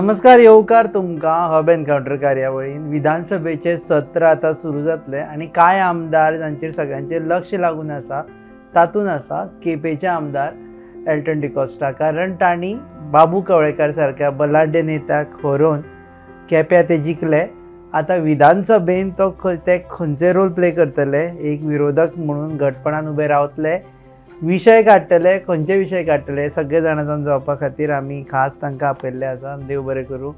नमस्कार, येवकार तुमकां हब एनकावंटर कार्यावळीन. विधानसभेचें सत्र आतां सुरू जातलें आनी कांय आमदार जांचेर सगळ्यांचें लक्ष लागून आसा, तातूंत आसा केपेंचे आमदार एल्टन डिकॉस्टा, कारण तांणी बाबू कवळेकार सारक्या बलाढ्य नेत्याक हरोवन केप्यां ते जिखले. आतां विधानसभेन तो ते खंयचे रोल प्ले करतले, एक विरोधक म्हणून घटपणान उबे रावतले, विशय काडटले, खंयचे विशय काडटले, सगळे जाणा जावन जावपा खातीर आमी खास तांकां आपयल्ले आसा. देव बरें करूं.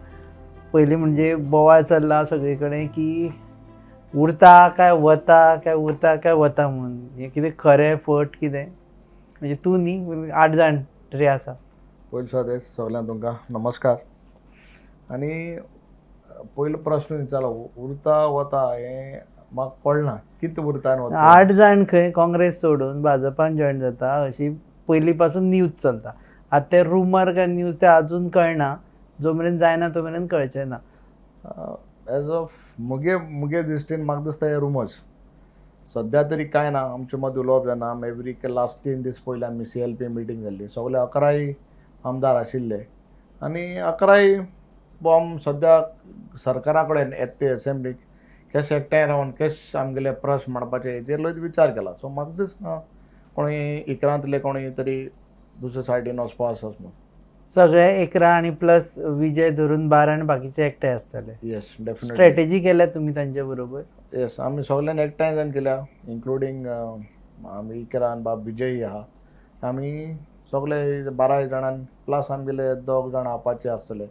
पयलीं म्हणजे बोवाळ चल्ला सगळे कडेन की उरता काय वता, काय उरता काय वता म्हणून. हें कितें खरें, फट कितें? म्हणजे तूं न्ही, आठ जाण तरी आसा. पयलीं सुवातेर सगल्यांक तुमकां नमस्कार. आनी पयलो प्रश्न विचारलो, उरता वता, हें म्हाका कळना, कितें उरता आनी वता? आठ जाण खंय काँग्रेस सोडून भाजपान जॉयन जाता अशी पयलीं पासून न्यूज चलता. आतां ते रुमर काय न्यूज ते अजून कळना. जो मेरेन जायना तो मेरेन कळचें ना. एज ऑफ मुगे दृश्टीन म्हाका दिसता हे रुमर्स. सद्या तरी कांय ना, आमचे मदीं उलोवप जायना. आमी एवरी लास्ट 3 दीस पयलीं आमी सीएलपी मिटींग जाल्ली. सगळे 11य आमदार आशिल्ले आनी 11य आम सद्या सरकारा कडेन येता ते एसेंब्लीक केशे एकठांय रावन केश आमगेले प्रश्न मांडपाचे हेजेर लेगीत विचार केला. सो म्हाका दिसना कोणूय 11तले कोणूय तरी दुसरे सायडीन वचपा आसा म्हणून. सगळे 11 आनी प्लस विजय धरून 12 आनी बाकीचे एकठांय आसतले. Yes, definitely. Strategy केल्या तुमी तांचे बरोबर? येस, आमी सगल्यांनी एकठांय जावन केल्या, इन्क्लुडींग आमी 11 आनी बाब विजयी आहा. आमी सगळे 12 जाणान प्लस आमगेले दोग जाण आपाचे आसतले,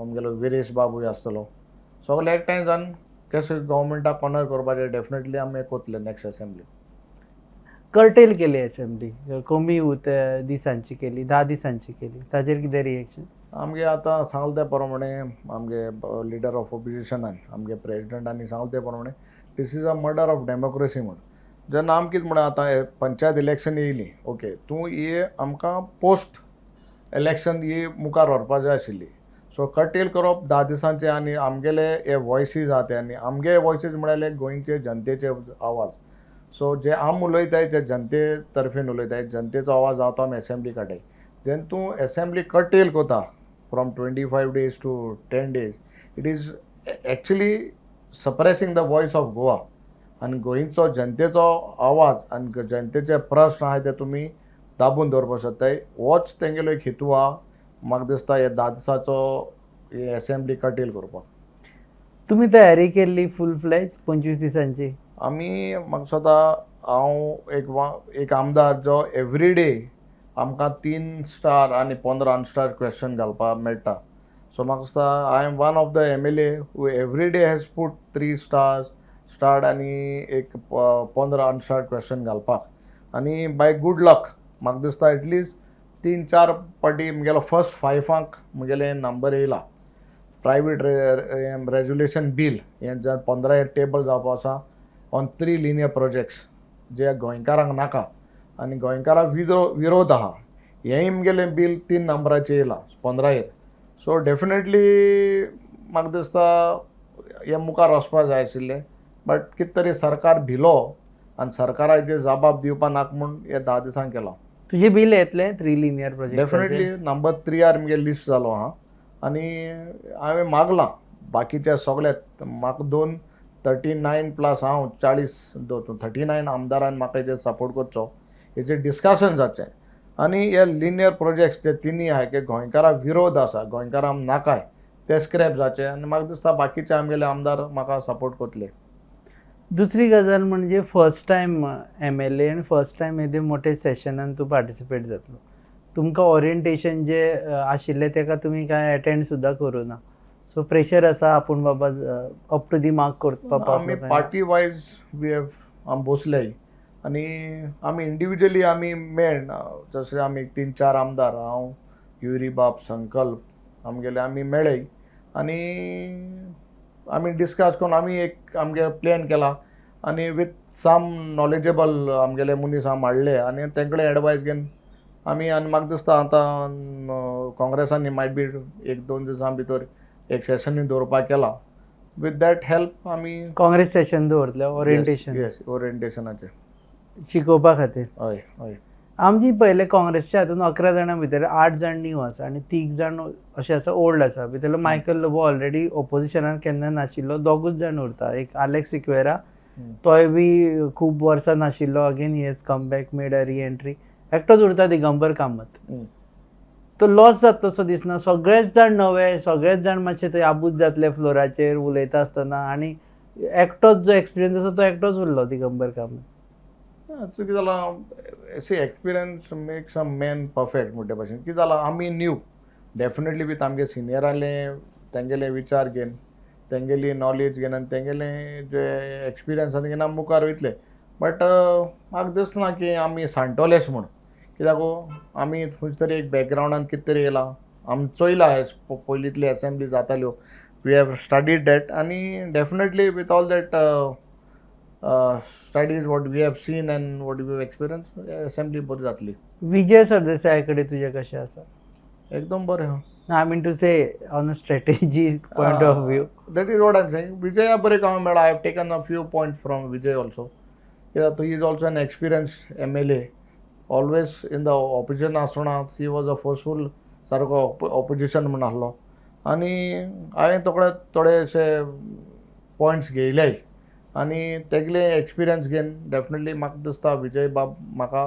आमगेलो विरेश बाबूय आसतलो. सगळे एकठांय जावन कशें गव्हर्मेंटाक कॉर्नर करपाचें, डेफिनेटली आमी कोतले नेक्स्ट असेंब्ली. कर्टेल केली असेंब्ली, कमी दिसांची केली, 10 दिसांची केली, ताजेर कितें रिएक्शन? आमगे आतां सांगले ते प्रमाणे, आमगे लिडर ऑफ ऑपोजिशनान, आमगे प्रेजिडेंटांनी सांगले ते प्रमाणे, this is a murder of democracy म्हूण. जेन्ना आम कितें म्हणा, आतां हे पंचायत इलेक्शन येयली, ओके, तूं ही आमकां पोस्ट इलेक्शन ही मुखार व्हरपा जाय आशिल्ली. सो कर्टेल करप 10 दिसांचे आनी आमगेले हे वॉयसीस आहा ते, आनी आमगे वॉयसीस म्हळ्यार गोंयचे जनतेचे आवाज. सो जे आम उलयताय ते जनते तर्फेन उलयताय. जनतेचो आवाज आहा तो आमी एसेंब्ली काडटाय. जेन्ना तूं एसेंब्ली कर्टेल करता from 25 days to 10 days, it is actually suppressing the voice of Goa. आनी गोंयचो जनतेचो आवाज आनी जनतेचे प्रश्न आहाय ते तुमी दाबून दवरपाक सोदताय, होच तेंगेलो एक हेतू आहा. म्हाका दिसता हे 10 दिसाचो हे एसेंब्ली कर्टेल करपाक. तुमी तयारी केल्ली फूल फ्लॅज 25 दिसांची? आमी, म्हाका दिसता, हांव एक आमदार जो एवरी डे आमकां तीन स्टार आनी 15 अनस्टार क्वेश्चन घालपाक मेळटा. सो म्हाका दिसता I am one of the MLA who every day has put three stars starred आनी एक 15 अनस्टार्ड क्वेश्चन घालपाक. आनी बाय गूड लक म्हाका दिसता एटलिस्ट तीन चार पाटी म्हगेलो फर्स्ट फायफांक म्हगेलें नंबर येयला. प्रायवेट रेजोल्युशन बील हें जे 15 टेबल जावपा आसा ऑन थ्री लिनियर प्रोजेक्ट्स, जे गोंयकारांक नाका आनी गोंयकारांक विरोध आहा, हेंय म्हगेलें बील तीन नंबराचेर येयलां 15येर. सो डेफिनेटली म्हाका दिसता हें मुखार वचपा जाय आशिल्लें, बट कितें तरी सरकार भिलो आनी सरकाराक जे जबाब दिवपा नाका म्हूण हे 10 दिसांक केलां. तुजें बील येतलें three linear project? Definitely, number थ्रीयार मुगे लिस्ट जालो आहा आनी हांवें मागलां बाकीचे सगळे. म्हाका दोन 39 प्लस हांव 40, 39 आमदारान म्हाका हेजेर सपोर्ट करचो, हेजेर डिस्कशन जावचें आनी हे लिनियर प्रोजेक्ट्स जे तिनूय आहाय की गोंयकाराक विरोध आसा, गोंयकारांक नाकाय, ते स्क्रॅप जावचे. आनी म्हाका दिसता बाकीचे आमगेले आमदार म्हाका सपोर्ट करतले. दुसरी गजाल म्हणजे फर्स्ट टायम एमएलए आनी फर्स्ट टायम येदे मोठे सेशनान तूं पार्टिसिपेट जातलो. तुमकां ओरिएंटेशन जे आशिल्लें तेका तुमी कांय एटेंड सुद्दां करूं ना. सो प्रेशर आसा, आपूण बाबा अप टू the mark करपा आमी पावतलो काय ना? पार्टी वायज we have आमी बसले आनी आमी इंडिविज्युअली आमी मेळ, जशे आमी तीन चार आमदार, हांव, युरी बाब, संकल्प, आमगेले आमी मेळ्ळे आनी आमी डिस्कस करून आमी एक आमगे प्लॅन केला आनी विथ सम नॉलेजेबल आमगेले मनीस आमी हाडले आनी तेंचे कडेन एडवायस घेवन आमी. आनी म्हाका दिसता आतां काँग्रेसांनी मायट बी एक दोन दिसां भितर एक सेशनूय दवरपाक केला. विथ that help आमी काँग्रेस सेशन दवरतले ओरिएंटेशन? येस, ओरिएंटेशनाचें. शिकोवपा खातीर? हय हय आमची पयले काँग्रेसच्या हातून 11 जाणां भितर आठ जाण न्यू आसा आनी तीग जाण अशे आसा ओल्ड आसा. भितरलो मायकल लोबो ऑलरेडी ओपोजिशनान केन्ना नाशिल्लो. दोगूच जाण उरता, एक आलेक्स सिक्वेरा, तोय बी खूब वर्सां नाशिल्लो, again he has come back, made a re entry. एकटोच उरता दिगंबर कामत. तो लॉस जातलो दिसना? सगळेच जाण नवे, सगळेच जाण मातशे थंय आबूज जातले फ्लोराचेर उलयता आसतना आनी एकटोच जो एक्सपिरियन्स आसा तो एकटोच उरलो, दिगंबर कामत. कितें जालां, see, experience makes a man perfect म्हणटे भाशेन. कितें जालां, आमी न्यू, डेफिनेटली विथ आमगे सिनियराले तेंगेले विचार घेवन, तेंगेली नॉलेज घेवन आनी तेंगेले जे एक्सपिरियन्स आसा घेवन आमी मुखार वयतले. बट म्हाका दिसना की आमी सांडटलेच म्हूण, कित्याक आमी खंय तरी एक बॅकग्रावंडान कितें तरी येयलां, आमी चोयलां पयलींतली एसेंब्ली जाताल्यो, we have studied that आनी definitely with all that studies, what we have seen and what we have experience, assembly बरी जातली. विजय सरदेसाय कडेन तुजें कशें आसा? एकदम बरें आहा. I mean to say, on a strategy point of view. That is what I am saying. Vijaya बरें काम मेळ्ळा. I have taken a few point from Vijay also, कित्याक he is also an experienced MLA, always in the opposition आसतना he was a forceful सारको opposition म्हूण आसलो आनी हांवें थोडे थोडेशे पॉयंट्स घेयले आनी तेगले एक्सपिरियन्स घेवन डेफिनेटली म्हाका दिसता विजय बाब म्हाका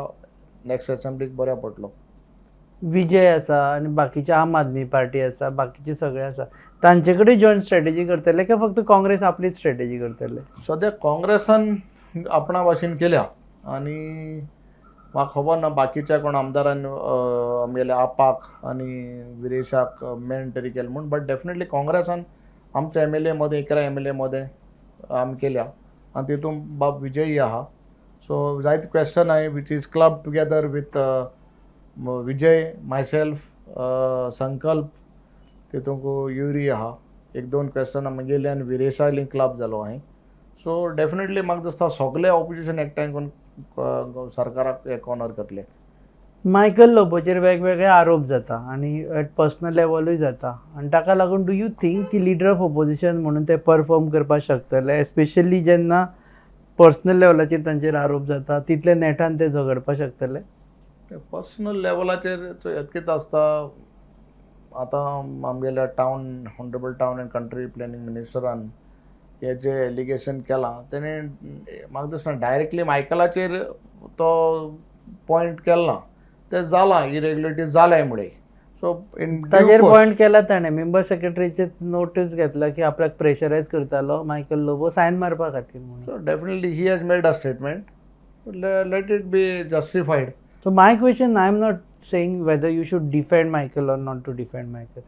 नेक्स्ट एसेंब्लीक बऱ्याक पडटलो. विजय आसा आनी बाकीचे आम आदमी पार्टी आसा, बाकीचे सगळे आसा, तांचे कडेन जॉयंट स्ट्रेटेजी करतले काय फक्त काँग्रेस आपलीच स्ट्रेटेजी करतले? सद्या काँग्रेसान आपणा भाशेन केल्या आनी म्हाका खबर ना बाकीच्या कोण आमदारान आमगेल्या आपाक आनी विरेशाक मेन तरी केलें म्हूण, बट डेफिनेटली काँग्रेसान आमच्या एमएलए मदें, 11 एमएलए मदें आमी केल्या आनी तितून बाब विजयी आहा. सो जायते क्वेश्चन आहाय which is club together with Vijay, myself, संकल्प, तितूंक युरी आहा. एक दोन क्वेश्चन म्हगेले आनी विरेशाली क्लब जालो हांवें. सो डेफिनेटली म्हाका दिसता सगळे ऑपोजिशन एकठांय करून सरकाराक हे कॉर्नर करतले. मायकल लोबोचेर वेगवेगळे आरोप जाता आनी एट पर्सनल लेवलूय जाता आनी ताका लागून do you think की लिडर ऑफ ओपोजिशन म्हणून ते परफॉर्म करपाक शकतले, एस्पेशली जेन्ना पर्सनल लेवलाचेर तांचेर आरोप जाता, तितले नेटान ते झगडपाक शकतले? पर्सनल लेवलाचेर कितें आसता, आतां आमगेल्या town honourable town and country planning मिनिस्टरान हे जे एलिगेशन केलां, तेणें म्हाका दिसना डायरेक्टली मायकलाचेर तो पॉयंट केल ना. तें जालां, इरेग्युलरिटी जाल्याय मुळे, सो इन ताजेर पॉयंट केला ताणें. मेंबर सेक्रेटरीचे नोटीस घेतला की आपल्याक प्रेशरायज करतालो मायकल लोबो सायन मारपा खातीर म्हणून. So definitely he has made a statement, let it be justified. So my question, I am not saying whether you should defend Michael or not to defend Michael,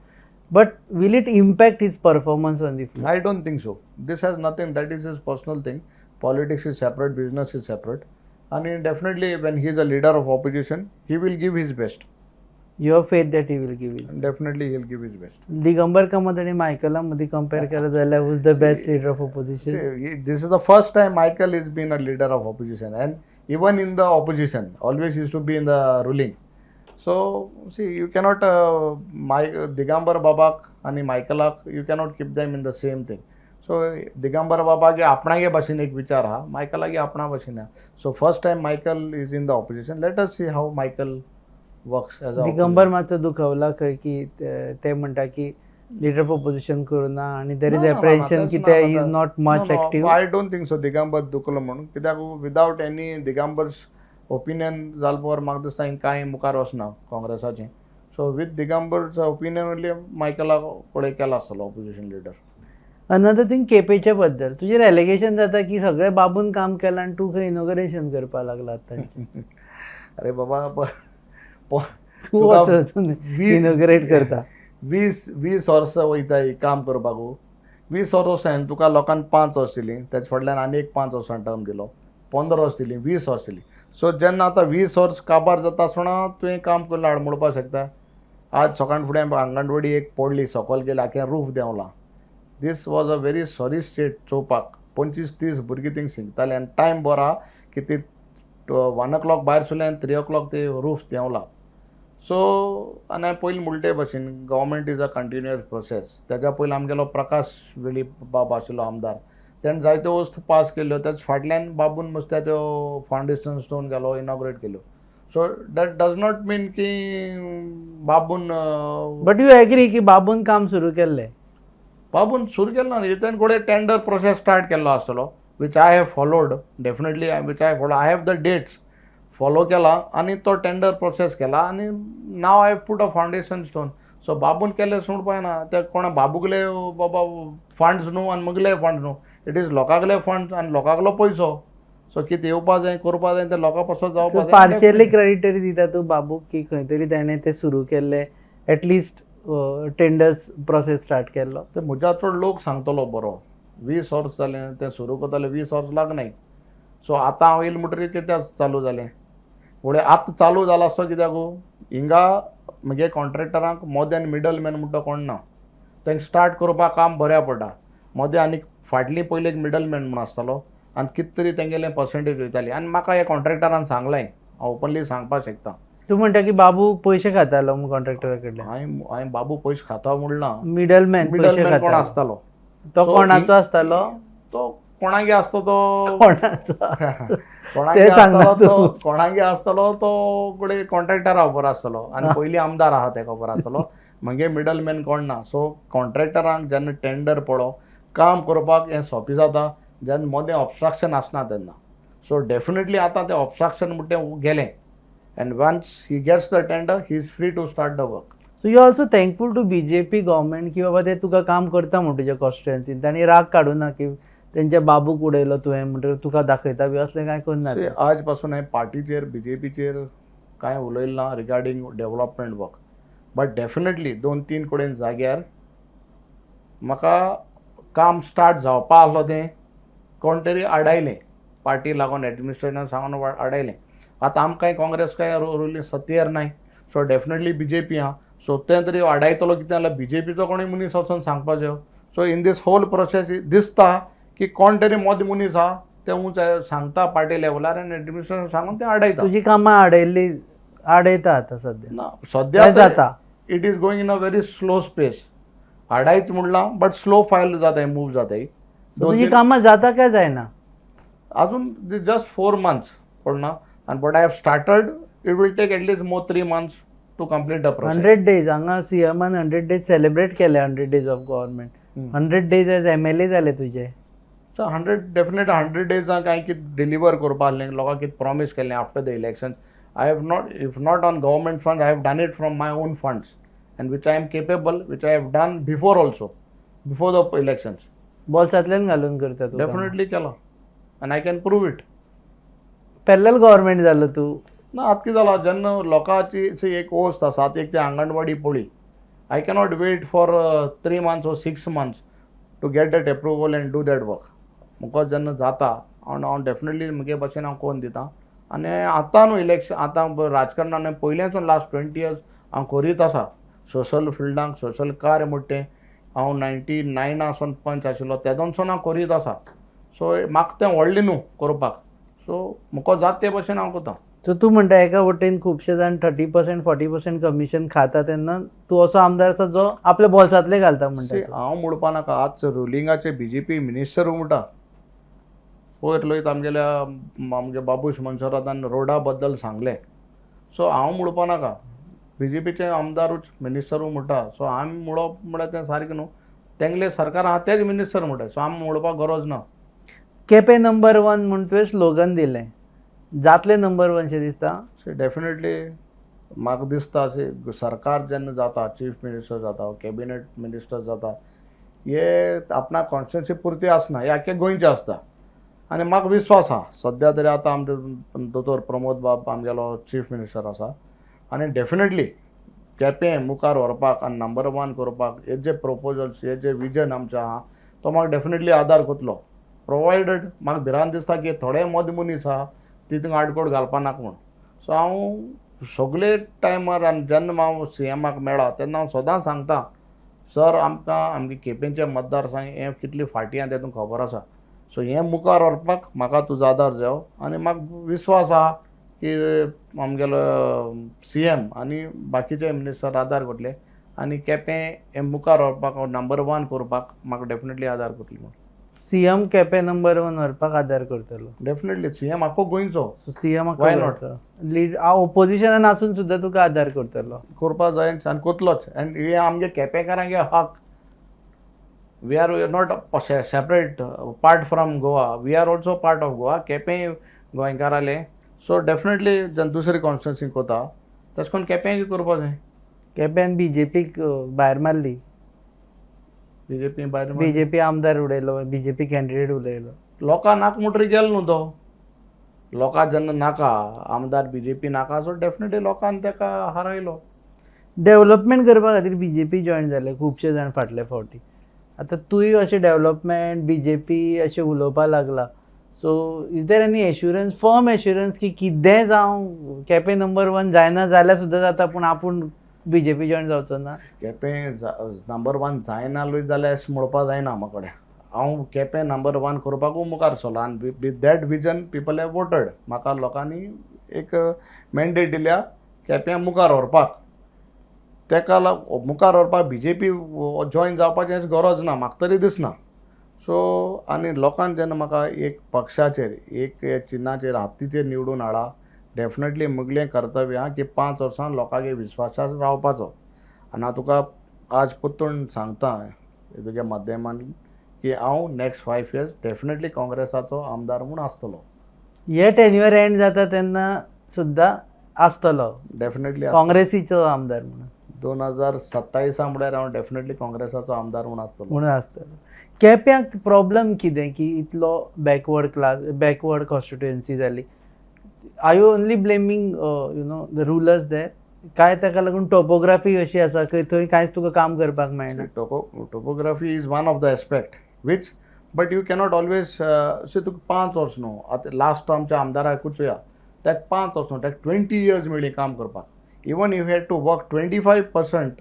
but will it impact his performance on the floor? I don't think so. This has nothing, that is his personal thing. Politics is separate, business is separate. And definitely, when he is a leader of opposition, he will give his best. Your faith that he will give it? And definitely, he will give his best. Digambar Kamat आणि मायकला मध्ये compare केलं जाल्यार, who's the best leader of opposition? See, this is the first time Michael has been a leader of opposition, and even in the opposition, always used to be in the ruling. So, see, you cannot, Digambar Babak आणि मायकलाक, you cannot keep them in the same thing. So, Digambar बाबागे आपणागे भाशेन एक विचार आहा, मायकलागे आपणा भाशेन आहा. So first time Michael is in the opposition. Let us see how Michael works as a Digambar मातसो दुखवला खंय की ते म्हणटा की लिडर ऑफ ऑपोजिशन करूं ना आनी there is apprehension की ते is not much active. I don't think so Digambar दुखलो म्हणून, कित्याक विदावट एनी दिगंबर्स ओपिनियन जाल बगर म्हाका दिसता हिंग कांय मुखार वचना काँग्रेसाचें. So with Digambar's opinion only मायकलाक पळय केला आसतलो ऑपोजिशन लिडर. अनदर थिंग, केपेच्या बद्दल तुजेर एलिगेशन जाता की सगळें बाबून काम केलां आनी तूं खंय इनॉग्रेशन करपाक लागला तांचें. अरे बाबा, तूं वचून इनॉग्रेट करता. 20 20 वर्सां वयताय काम करपाक. 20 वर्सां तुका लोकांक 5 वर्स दिलीं, तेजे फाटल्यान आनी एक 5 वर्सां टर्म दिलो, 15 वर्स दिलीं, 20 वर्स दिलीं. सो जेन्ना आतां 20 वर्स काबार जाता आसतना तुवें काम करून आडमोडपाक शकता. आज सकाळ फुडें आंगणवाडी एक पडली, सकयल गेली, आख्यान roof देंवला. This was a very sorry state चोवपाक. 25-30 भुरगीं थिंग शिकतालीं आनी टायम बरो आहा की ती 1 ओ क्लॉक भायर सरली आनी 3 ओ क्लॉक ते रूफ देंवला. सो आनी हांवें पयलीं म्हणटे भशेन, government is a continuous process. तेज्या पयलीं आमगेलो प्रकाश वेळीप बाब आशिल्लो आमदार, तेणें जायत्यो वस्तू पास केल्ल्यो. तेज फाटल्यान बाबून मस्त्या त्यो फावंडेशन स्टोन घालो, इनॉग्रेट केल्यो. So that does not mean की बाबून बट you agree की बाबून काम सुरू केल्लें? बाबून सुरू केलें ना, तेणें कडेन टेंडर प्रोसेस स्टार्ट केल्लो आसतलो, which I have followed definitely, which I follow, I have the dates follow केला आनी तो टेंडर प्रोसेस केला आनी now I put a foundation stone. So बाबून केलें सोड पळयना ते कोणा बाबूगले बाबा फंड्स न्हू आनी मुगले फंड्स न्हू, it is लोकांगले फंड्स आनी लोकांगलो पयसो. सो कितें येवपा जाय करपा जाय तें लोकां पासत जावपा जाय. पार्शियली क्रेडिट तरी दिता तूं बाबूक की खंय तरी ताणें तें सुरू केल्लें, at least tenders process start केल्लो? ते म्हज्या चड लोक सांगतलो बरो. 20 वर्स जालें तें सुरू करताले, 20 वर्स लागनाय. सो आतां हांव येयलें म्हणटकीर कित्याक चालू जालें फुडें आतां चालू जाला आसतो कित्याक हिंगा म्हगे कॉन्ट्रॅक्टरांक मोदें आनी मिडल मॅन म्हणटा कोण ना, तांकां स्टार्ट करपाक काम बऱ्या पडटा. मदें आनी फाटलीं पयलीं एक मिडल मॅन म्हूण आसतालो आनी कितें तरी तेंगेलें पर्संटेज वयताली. आनी म्हाका ह्या कॉन्ट्रॅक्टरान सांगलें, हांव ओपनली सांगपाक शकता. तूं म्हणटा की बाबू पयशे खातालो कॉन्ट्रॅक्टरा कडल्यान? हांवें बाबू पयशे खाता म्हणना. मिडलमॅन मिडल पयशे मॅन कोण खातालो आसतालो तो कोणाचो आसतालो? तो कोणागे आसतो तो कोणाचो कोणागे सांगना आसतालो तो तूं. कोणागे आसतालो तो कडेन कॉन्ट्रॅक्टरा खबर आसतलो आनी पयलीं आमदार आहा तेका खबर आसतलो. म्हगे मिडलमॅन कोण ना. सो कॉन्ट्रॅक्टरांक जेन्ना टेंडर पळो काम करपाक हें सोंपें जाता जेन्ना मदें ऑबस्ट्रक्शन आसना तेन्ना. सो डेफिनेटली आतां तें ऑबस्ट्रक्शन म्हणटा तें गेलें and once he gets the tender he is free to start the work. So you also thankful to BJP government की बाबा ते तुका काम करता म्हूण तुज्या कॉन्स्टिट्युएन्सीन तांणी राग काडूना की तेंच्या बाबूक उडयलो तुवें म्हणटकीर तुका दाखयता बी असलें कांय करना? See, आज पासून हांवें पार्टीचेर बीजेपीचेर कांय उलयलें ना regarding development work, but definitely 2-3 कडेन जाग्यार म्हाका काम स्टार्ट जावपा आसलो तें कोण तरी आडायलें, पार्टी लागून एडमिनिस्ट्रेशन सांगून आडायलें. आतां आमकां काँग्रेस काय रुलिंग सत्तेर नाय, सो डेफिनेटली बीजेपी आहा. सो तें तरी आडायतलो कितें जाल्यार बीजेपीचो कोणूय मनीस वचोन सांगपाचो. So in this whole process दिसता की कोण तरी मदीं मनीस आहा ते उंच सांगता पार्टी लेवलार आनी एडमिनिस्ट्रेशन सांगून ते आडायता. तुजी कामां आडयल्ली आडयता आतां सद्या? ना, सद्या तें जाता. It is going in a very slow space. आडायच म्हणलां बट स्लो फायल जाता, मूव जाता. तुजी कामां जाता काय जायना? अजून जस्ट 4 मंथ्स पडना आनी but I have started, it will take at least more 3 months to complete the process. 100 days हांगा सीएमान 100 डेज सेलिब्रेट केले, 100 days of government, 100 days as MLA जाले तुजे. सो 100 डेफिनेट 100 डेजांक हांवें कितें डिलिवर करपा आहलें, लोकांक कितें प्रॉमीस केल्लें after the election, I have not, if not on government fund, I have done it from my own funds and which I am capable, which I have done before also, before the elections. बोल्सांतल्यान घालून करता तूं? Definitely केलां आनी I can prove it. Parallel government जालो तूं. ना, आतां कितें जालां जेन्ना लोकांची सी एक वस्त आसा, आतां एक ती आंगणवाडी पळय, I cannot wait for 3 months or 6 months to get that approval and do that work. म्हाका जेन्ना जाता हांव डेफिनेटली म्हगे भाशेन हांव कोन्न दिता. आनी आतां न्हू इलेक्शन, आतां राजकारणान पयलेंसून लास्ट 20 इयर्स हांव करीत आसा सोशल फिल्डांक सोशल कार्य म्हणटा तें. हांव 99 सून पंच आशिल्लो तेदोनसून हांव करीत आसा. सो म्हाका तें व्हडलें न्हू करपाक, सो म्हाका जाता ते भाशेन हांव करता. सो तूं म्हणटा एका वटेन खुबशे जाण 30% 40% कमिशन खाता तेन्ना तूं असो आमदार आसा जो आपल्या बोल्सांतले घालता म्हणटा तूं. हांव म्हणपा नाका, आज रुलिंगाचे बीजेपी मिनिस्टर म्हणटा पयर लोयत आमगेल्या आमगे बाबूश मनसरातान रोडा बद्दल सांगलें. सो हांव म्हणपा नाका, बीजेपीचे आमदारूच मिनिस्टरूय म्हणटा. सो आमी म्हणप म्हळ्यार तें सारकें न्हू, तेंगले सरकार आहा तेच मिनिस्टर म्हणटा, सो आमी म्हणपाक गरज ना. केपें नंबर 1 म्हूण तुवें स्लोगन दिलें, जातलें नंबर 1 शें दिसता? सो डेफिनेटली म्हाका दिसता अशें सरकार जेन्ना जाता, चीफ मिनिस्टर जाता, कॅबिनेट मिनिस्टर जाता, हे आपणा कॉन्स्टिट्युएन्सी पुरती आसना, हे आख्खे गोंयचें आसता. आनी म्हाका विस्वास आहा सद्या तरी आतां आमचे दोतोर प्रमोद बाब आमगेलो चीफ मिनिस्टर आसा आनी डेफिनेटली केपें मुखार व्हरपाक आनी नंबर 1 करपाक हे जे प्रपोजल्स, हे जे विजन आमचें आहा तो म्हाका डेफिनेटली आदार करतलो. प्रोवायडड म्हाका भिरांत दिसता की थोडे मदीं मनीस आहा तितूंत आडकोड घालपा नाका म्हूण. सो हांव सगळे टायमार आनी जेन्ना हांव सी एमाक मेळ्ळा तेन्ना हांव सदां सांगता, सर आमकां आमगे केपेंचे मतदारसंघ हें कितली फाटीं आहा तें तुमकां खबर आसा, सो हें मुखार व्हरपाक म्हाका तुजो आदार जायो. आनी म्हाका विस्वास आहा की आमगेलो सी एम आनी बाकीचे मिनिस्टर आदार करतले आनी केपें हें मुखार व्हरपाक नंबर 1 करपाक म्हाका डेफिनेटली आदार करतले म्हूण. सीएम केपें नंबर वन व्हरपाक आदार करतलो. डेफिनेटली, सीएम आख्खो गोंयचो. So CM. Why not? Lead ओपोजिशनान आसून सुद्दां तुका आदार करतलो. करपा जाय आनी कोतलोच. आनी हे आमगे केपेंकारांगे हक. We are not separate part from Goa, we are also part of Goa. Quepem गोंयकारालें. So definitely जेन्ना दुसरे कॉन्स्टिट्युन्सीक वता, तशें करून केपेंय करपा जाय. केप्यान बीजेपीक भायर मारली. बीजेपी भायर. बीजेपी आमदार उडयलो, बीजेपी कॅन्डिडेट उडयलो. लोकां नाका म्हणटरी गेलो न्हू तो. लोकां जेन्ना नाका आमदार, बीजेपी नाका, सो डेफिनेटली लोकांनी ताका हारयलो. डेव्हलपमेंट करपा खातीर बीजेपी जॉयन जाले खुबशे जाण फाटले फावटी. आतां तूंय अशें डेव्हलपमेंट, बीजेपी अशें उलोवपा लागला, so is there any assurance, firm assurance की कितेंय जावं, केपें नंबर वन जायना जाल्यार सुद्दां जाता, पूण आपूण बीजेपी जॉयन जावचो ना? केपें नंबर वन जायना जाल्यार अशें म्हणपा जायना म्हाका कडेन. हांव केपें नंबर वन करपाकूय मुखार सरलो आनी with that vision people have voted. म्हाका लोकांनी एक मॅन्डेट दिल्या केप्यां मुखार व्हरपाक. तेका मुखार व्हरपाक बीजेपी जॉयन जावपाचें अशें गरज ना, म्हाका तरी दिसना. सो आनी लोकान जेन्ना म्हाका एक पक्षाचेर, एक चिन्नाचेर, हत्तीचेर निवडून हाडा, डेफिनेटली मुगलें कर्तव्य आहा की 5 वर्सां लोकांगे विस्वासार रावपाचो. आनी हांव तुका आज परतून सांगता तुज्या माध्यमान की हांव नेक्स्ट 5 इयर्स डेफिनेटली काँग्रेसाचो आमदार म्हूण आसतलो. हे टेन्युअर एंड जाता तेन्ना सुद्दां आसतलो? डेफिनेटली. काँग्रेसीचो आमदार म्हणून. 2027 म्हळ्यार हांव डेफिनेटली काँग्रेसाचो आमदार म्हूण आसतलो. म्हणून आसतलो. केप्यांक प्रॉब्लम कितें की इतलो बॅकवर्ड क्लास, बॅकवर्ड कॉन्स्टिट्युएन्सी जाली? Are you only blaming the rulers there, काय ताका लागून टोपोग्राफी अशी आसा की थंय कांयच तुका काम करपाक मेळना? Topography is one of the aspect which, but you cannot always see. तुका 5 वर्स न्हू, आतां लास्ट आमच्या आमदाराकूच चोया, ताका 5 वर्स न्हू, ताका 20 इयर्स मेळ्ळी काम करपाक. Even you had to work 25%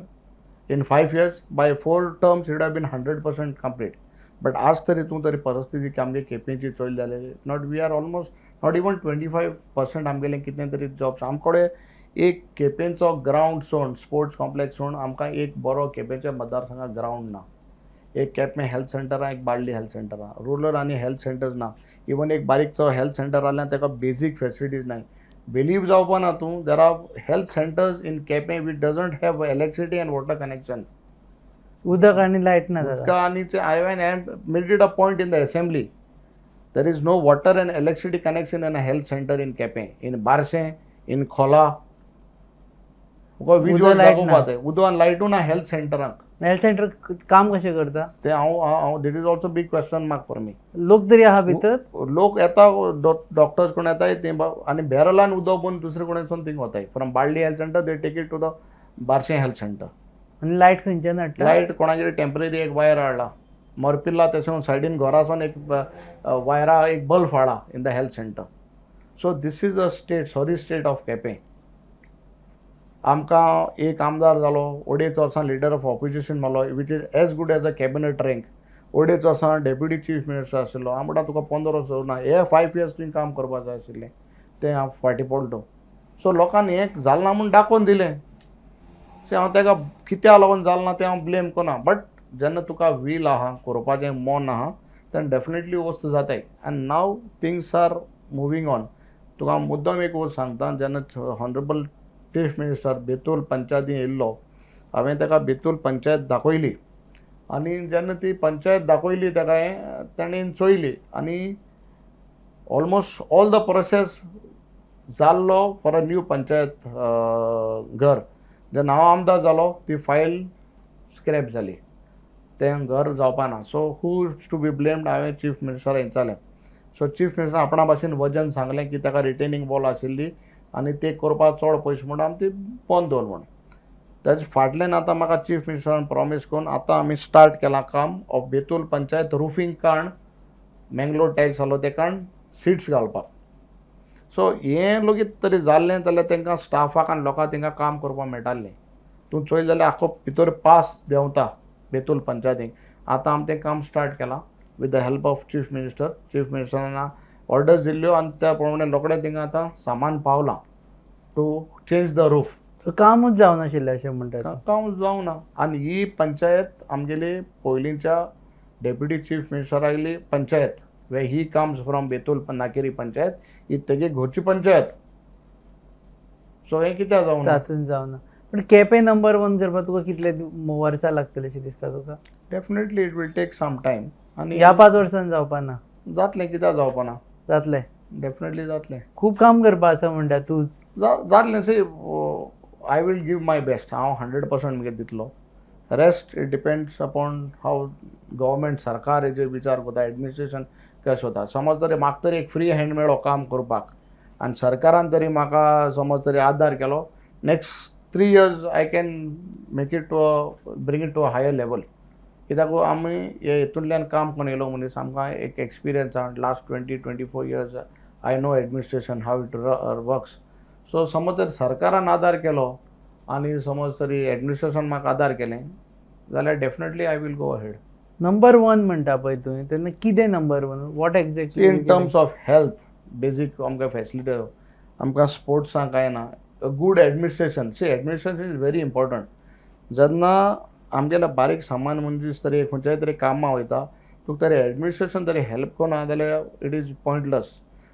in 5 years, by four terms it have been 100% complete. But आज तरी तूं तरी परिस्थिती की आमगे केपेंची चोयली जाल्यार not, we are almost not even 25% आमगेलें कितें तरी जॉब्स. आमचे कडेन एक केपेंचो ग्रावंड सोड, स्पोर्ट्स कॉम्प्लेक्स सोड, आमकां एक बरो केपेंच्या मतदारसंघात ग्रावंड ना. एक केपें हेल्थ सेंटर आहा, एक बाळ्ळी हेल्थ सेंटर आहा. रुरल आनी हेल्थ सेंटर्स ना. इवन एक बारीकचो हेल्थ सेंटर आसल्यार ताका बेजीक फेसिलिटीज नाय. बिलीव जावपा ना तूं, there are health centers in Quepem which doesn't have electricity and water connection. उदक आनी लायट ना जाता. उदका आनी I made it a point in the assembly, there is no water and electricity connection in a health center in Quepem, in Barcem, in Cola. Visual light दाखोवपा ते उदक आनी लायटू ना हेल्थ सेंटरांक. हेल्थ सेंटर काम कशें करता? ते हांव that is also big question mark for me. लोक तरी आहा भितर? लोक येता, डॉक्टर्स कोण येताय ते आनी बॅरलान उदक भरून दुसरे कडेन thing वताय. From Balli health center they take it to the Barcem health center. आनी लायट खंयच्यान हाडटा? लायट कोणागेर टेंपररी एक वायर हाडला, मोरपिल्ला तें सायडीन घरा वचोन एक वायरा एक बल्ब हाडला in the health center. So this is a state, sorry state of Quepem. आमकां एक आमदार जालो, अडेच वर्सां लिडर ऑफ ऑपोजिशन जालो, which is as good as a cabinet rank. अडेच वर्सां डेप्युटी चीफ मिनिस्टर आशिल्लो. हांव म्हणटा तुका 15 वर्सां ना, हे 5 इयर्स तुवें काम करपा जाय आशिल्लें, तें हांव फाटीं पडलो. सो लोकांनी हें जालें ना म्हूण दाखोवन दिलें. सो हांव ताका कित्याक लागून जालें ना तें हांव ब्लेम करना, बट जेन्ना तुका वील आहा, करपाचें मन आहा, तेन्ना डेफिनेटली वस्त जाताय. And now things are moving on. तुका हांव मुद्दम एक वस्त सांगता, जेन्ना ऑनरेबल चीफ मिनिस्टर बेतूल पंचायती येयल्लो, हांवें ताका बेतूल पंचायत दाखयली आनी जेन्ना ती पंचायत दाखयली ताका हांवें, ताणें चोयली आनी ऑलमोस्ट ऑल the process जाल्लो फॉर अ न्यू पंचायत घर. जेन्ना हांव आमदार जालो, ती फायल स्क्रॅप जाली, तें घर जावपा ना. So who is to be blamed? हांवें चीफ मिनिस्टराक विचारलें. सो चीफ मिनिस्टर आपणा भाशेन वजन सांगलें की ताका रिटेनिंग वॉल आशिल्ली आनी ते करपाक चड पयशे म्हणून आमी ती बंद दवर म्हूण. ताजे फाटल्यान आतां म्हाका चीफ मिनिस्टरान प्रॉमीस करून आतां आमी स्टार्ट केलां काम ऑफ बेतूल पंचायत रुफींग काण मेंगलोर टायल्स जालो ते कारण सिट्स घालपाक. सो हें लेगीत तरी जाल्लें जाल्यार तांकां स्टाफाक आनी लोकांक तांकां काम करपाक मेळटालें. तूं चोयलें जाल्यार आख्खो भितर पास देंवता बेतूल पंचायतीक. आतां आमी तें काम स्टार्ट केलां with the help of chief minister. Chief मिनिस्टरान orders दिल्ल्यो आनी त्या प्रमाणे रोखडें थिंगा आतां सामान पावलां to change the roof. So कामूच जावनाशिल्लें अशें म्हणटा तूं? काम जावना. आनी ही पंचायत आमगेली पयलींच्या डेप्युटी चीफ मिनिस्टरागली panchayat where he comes from, Betul Nagari panchayat ही तेगे घरची पंचायत. सो हें कित्याक जावना? तातूंत जावना. पण केपें नंबर वन करपाक तुका कितले वर्सां लागतले अशें दिसता तुका? Definitely it will take some time आनी ह्या 5 वर्सान जावपा ना? जातलें, कित्याक जावपाना? जातलें? डेफिनेटली जातलें. खूब काम करपा आसा म्हणटा तूंच. जातलें. See, I will give my best. हांव 100% मुगे दितलो. Rest it depends upon how government, सरकार हेजेर विचार करता, एडमिनिस्ट्रेशन कशें वता. समज तरी म्हाका तरी एक फ्री हँड मेळ्ळो काम करपाक आनी सरकारान तरी म्हाका समज तरी आदार केलो, next 3 years I can make it to bring it to a higher level. कित्याक आमी हे हितूंतल्यान काम करून येयलो मनीस, आमकां एक एक्सपिरियन्स आहा. Last 20-24 years I know administration, how it works. So समज जर सरकारान आदार केलो आनी समज तरी एडमिनिस्ट्रेशन म्हाका आदार केलें जाल्यार definitely I will go ahead. Number one म्हणटा पळय तुवें, तेन्ना कितें number one, what exactly? In terms of health, basic आमकां फॅसिलिटी, आमकां स्पोर्ट्सांक कांय ना. Good administration. See, administration is very important. जेन्ना आमगेल्या बारीक सामान्य मनीस तरी खंयच्याय तरी कामां वयता, तुका तरी एडमिनिस्ट्रेशन तरी हेल्प करना जाल्यार it is pointless.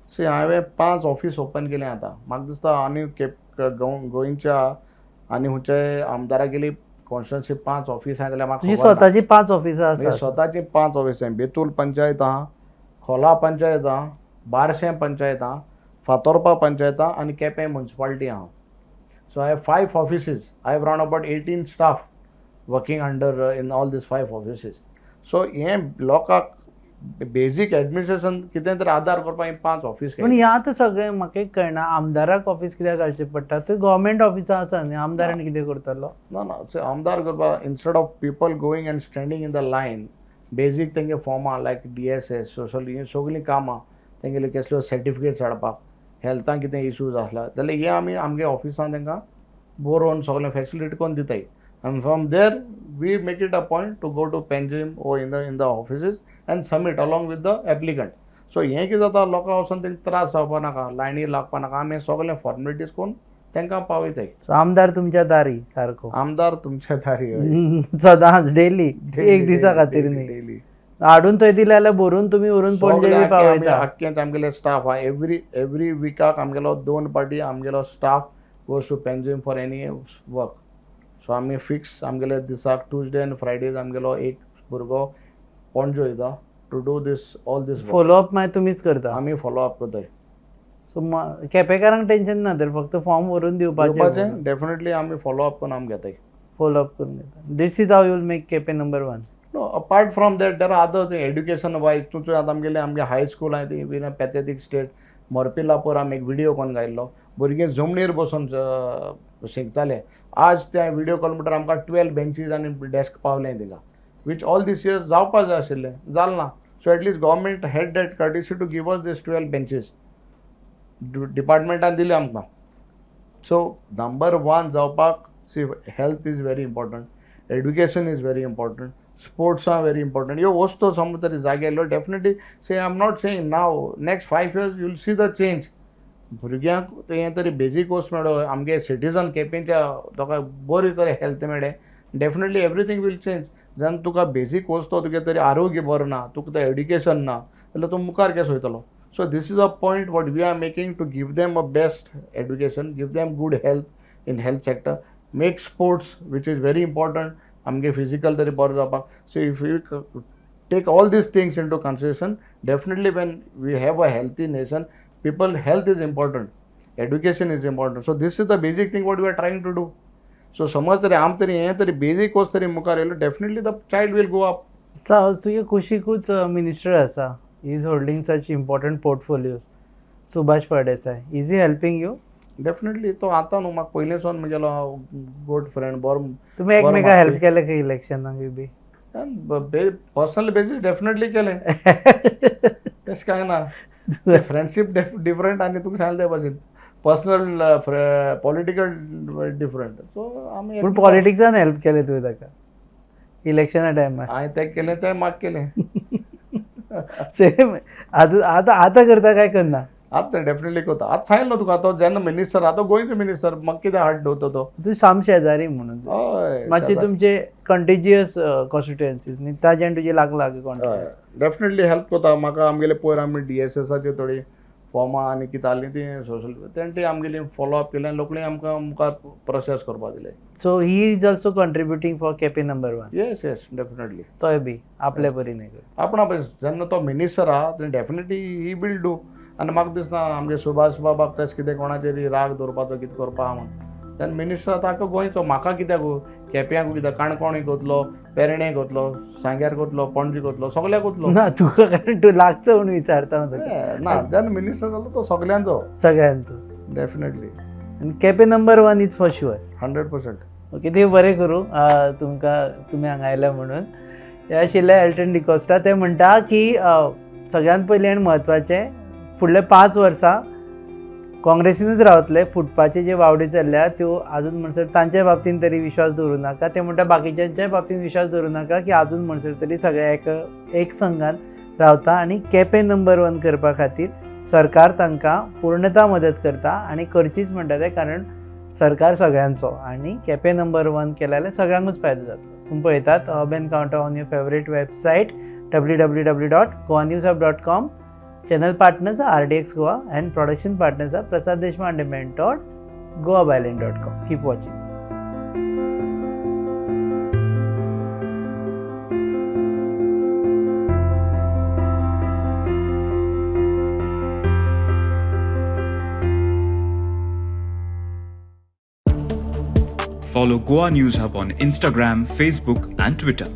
सी, हांवें पांच ऑफीस ओपन केलें. आतां म्हाका दिसता आनी केप गोंयच्या आनी खंयच्याय आमदारागेली कॉन्स्टिट्युन्सी पांच ऑफीस आहा जाल्यार म्हाका तुजी खबर ना. स्वताची पांच ऑफिसां म्हणजे आसात? स्वताची पांच ऑफिस आहा. बेतूल पंचायत आहा, खोला पंचायत आहा, बारशें पंचायत आहा, फातोर्पा पंचायत आहा आनी केपें मुन्सिपालिटी आहा. So I have five offices. I have round about 18 staff working under in all these five offices. So हें लोकांक बेजीक एडमिनिस्ट्रेशन कितें तरी आदार करपाक ही पांच ऑफीस. पूण ह्या आतां सगळें म्हाका एक कळना, आमदाराक ऑफीस कित्याक घालचें पडटा? थंय गव्हर्मेंट ऑफिसां आसा न्ही, आमदारान कितें करतलो? ना ना, आमदार करपा, instead of people going and standing in the line, basic तेंगे फॉर्मां लायक डीएसएस, सोशल, ही सगळीं कामां तेंगेले, कसल्यो सर्टिफिकेट्स हाडपाक, हेल्थान कितें इशूज आसला जाल्यार हे आमी आमगे ऑफिसान तांकां बरोवन सगळें फेसिलिटी करून दिताय आनी from there we make it a point to go to Panjim or in the offices and submit along with the applicant. So हें कितें जाता, लोकांक वचोन तांकां त्रास जावपा नाका, लायनी लागपा नाका. आमी सगळें फॉर्मेलिटीज करून तांकां पावयताय. सो आमदार तुमच्या दारी सारको. आमदार तुमच्या दारी, हय. सदांच, डेली, एक दिसा खातीर न्ही. डेली. हाडून थंय दिले जाल्यार भरून तुमी व्हरून पणजे बी पावयता. आख्खेच आमगेले स्टाफ आहा. एवरी एवरी विकाक आमगेलो दोन पार्टी आमगेलो staff goes to Panjim for any work. So आमी फिक्स आमगेले दिसाक ट्युजडे आनी फ्रायडेज आमगेलो एक भुरगो पणजे वयता to do this all this. Follow up मागीर तुमीच करता? आमी फॉलो अप करताय. सो केपेकारांक टेन्शन ना तर, फक्त फॉर्म व्हरून दिवपाचें. दिवपाचें. डेफिनेटली आमी फॉलो अप करून आमी घेताय. फॉलो अप करून घेता. This is how you'll make Quepem number one. No, apart from that there are other thing. Education wise तुमचो आतां आमगेले आमगे हाय स्कूल आहा ती बीन पॅथेटीक स्टेट. मोरपिलापूर आमी एक विडियो कॉल घायल्लो, भुरगीं जमनीर बसून शिकताले. आज त्या विडियो कॉल म्हणटार आमकां 12 बेंचीज आनी डेस्क पावले थिंगा, which all these years जावपा जाय आशिल्लें, जालें ना. So at least government had that courtesy to give us these 12 benches. डिपार्टमेंटान दिले आमकां. सो नंबर वन जावपाक, see, health is very important, education is very important, sports are very important. ह्यो वस्तू समज तरी जागे आयल्यो, definitely, see, I am not saying now, next 5 years you'll see the change. भुरग्यांक हें तरी बेजीक वस्त मेळो, आमगे सिटीजन केपेंच्या लोकांक बरी तरी हेल्थ मेळ्ळें, definitely everything will change. जेन्ना तुका बेजीक वस्तू, तुगे तरी आरोग्य बरें ना, तुका तें एड्युकेशन ना जाल्यार तूं मुखार केसो वयतलो? So this is a point what we are making, to give them a best education, give them good health in health sector, make sports, which is very important, आमगे फिजिकल तरी बरें जावपाक. So if you take all these things into consideration, definitely when we have a healthy nation, people health is important, education is important. So this is the basic thing what we are trying to do. So समज तरी आम तरी हें तरी basic वस्त तरी मुखार येयलो, definitely the child will go up. सा तुजे कुशीकूच मिनिस्टर आसा, is holding such important portfolios, Subhash Phaldesai. Is he helping you? Definitely. तो आतां न्हू, म्हाका पयलींसून म्हगेलो गुड फ्रेंड, बरो. तुमी एकमेकाक हेल्प केले खंय इलेक्शनाक बी? पर्सनल बेसीस डेफिनेटली केलें, तशें कांय ना. फ्रेंडशीप डिफरंट आनी तुका सांगलें ते भाशेन पर्सनल पॉलिटिकल डिफरंट. सो आमी पूण पॉलिटिक्सान हेल्प केलें तुवें ताका इलेक्शना टायमार? हांवें तें केलें, तें म्हाका केलें. सेम. आजून आतां आतां करता काय करना? आतां डेफिनेटली कोता. आतां सांगलें तुका, तो जेन्ना मिनिस्टर आहा तो गोंयचो मिनिस्टर, म्हाका कितें हाड दवरता तो. तूं साम शेजारी म्हणून. हय. मातशे तुमचे कंटिजियस कॉन्स्टिट्युएन्सीज न्ही, ताजें तुजे लागला लागीं कॉन्टॅक्ट. डेफिनेटली हेल्प कोता म्हाका. आमगेले पयर आमी डीएसएसाचे थोडी फॉर्मां आनी कितें आहलीं ती सोशल तेणें ती आमगेली फॉलो अप केली आनी लोकणी आमकां मुखार प्रोसेस करपा दिले. So he is also contributing for Quepem number one. Yes yes definitely. तोय बी आपले परीन हें करता. आपण पळय जेन्ना तो मिनिस्टर आहा तेन्ना डेफिनेटली he will do. आनी म्हाका दिसना आमगे सुभाष बाबाक तशें कितें कोणाचेर राग दवरपाचो कितें करपा आहा म्हूण. तेन्ना मिनिस्टर ताका गोंयचो, म्हाका कित्याक, केप्यांक कित्याक, काणकोण कोतलो, पेरणे कोतलो, सांग्यार कोतलो, पणजे कोतलो, सगल्याक कोतलो. ना तुका, कारण तूं लागचो म्हणून विचारता हांव तुका. ना, जेन्ना मिनिस्टर जालो तो सगल्यांचो. सगळ्यांचो. डेफिनेटली. आनी Quepem number one is for sure. 100%. Okay, देव बरें करूं तुमकां, तुमी हांगा आयल्या म्हणून. हे आशिल्ले एल्टन डिकोस्टा. ते म्हणटा की सगळ्यांत पयलीं आनी म्हत्वाचें, फुडले 5 वर्सां काँग्रेसीनूच रावतले. फुटपाचे जे वावडी चल्ल्या त्यो आजून म्हणसर तांच्या बाबतीन तरी विश्वास दवरूं नाका. ते म्हणटा बाकीच्यांच्या बाबतीन विश्वास दवरूं नाका की आजून म्हणसर तरी सगळे एक संघान रावता आनी केपें नंबर वन करपा खातीर सरकार तांकां पूर्णता मदत करता आनी करचीच म्हणटा ते, कारण सरकार सगळ्यांचो आनी केपें नंबर वन केलें जाल्यार सगळ्यांकूच फायदो जातलो. तुमी पळयतात Hub Encounter on your favourite website www.goanewshub.com. Channel partners are RDX Goa and production partners are Prasad Deshpande Mentor, goabyline.com. Keep watching us. Follow Goa News Hub on Instagram, Facebook, and Twitter.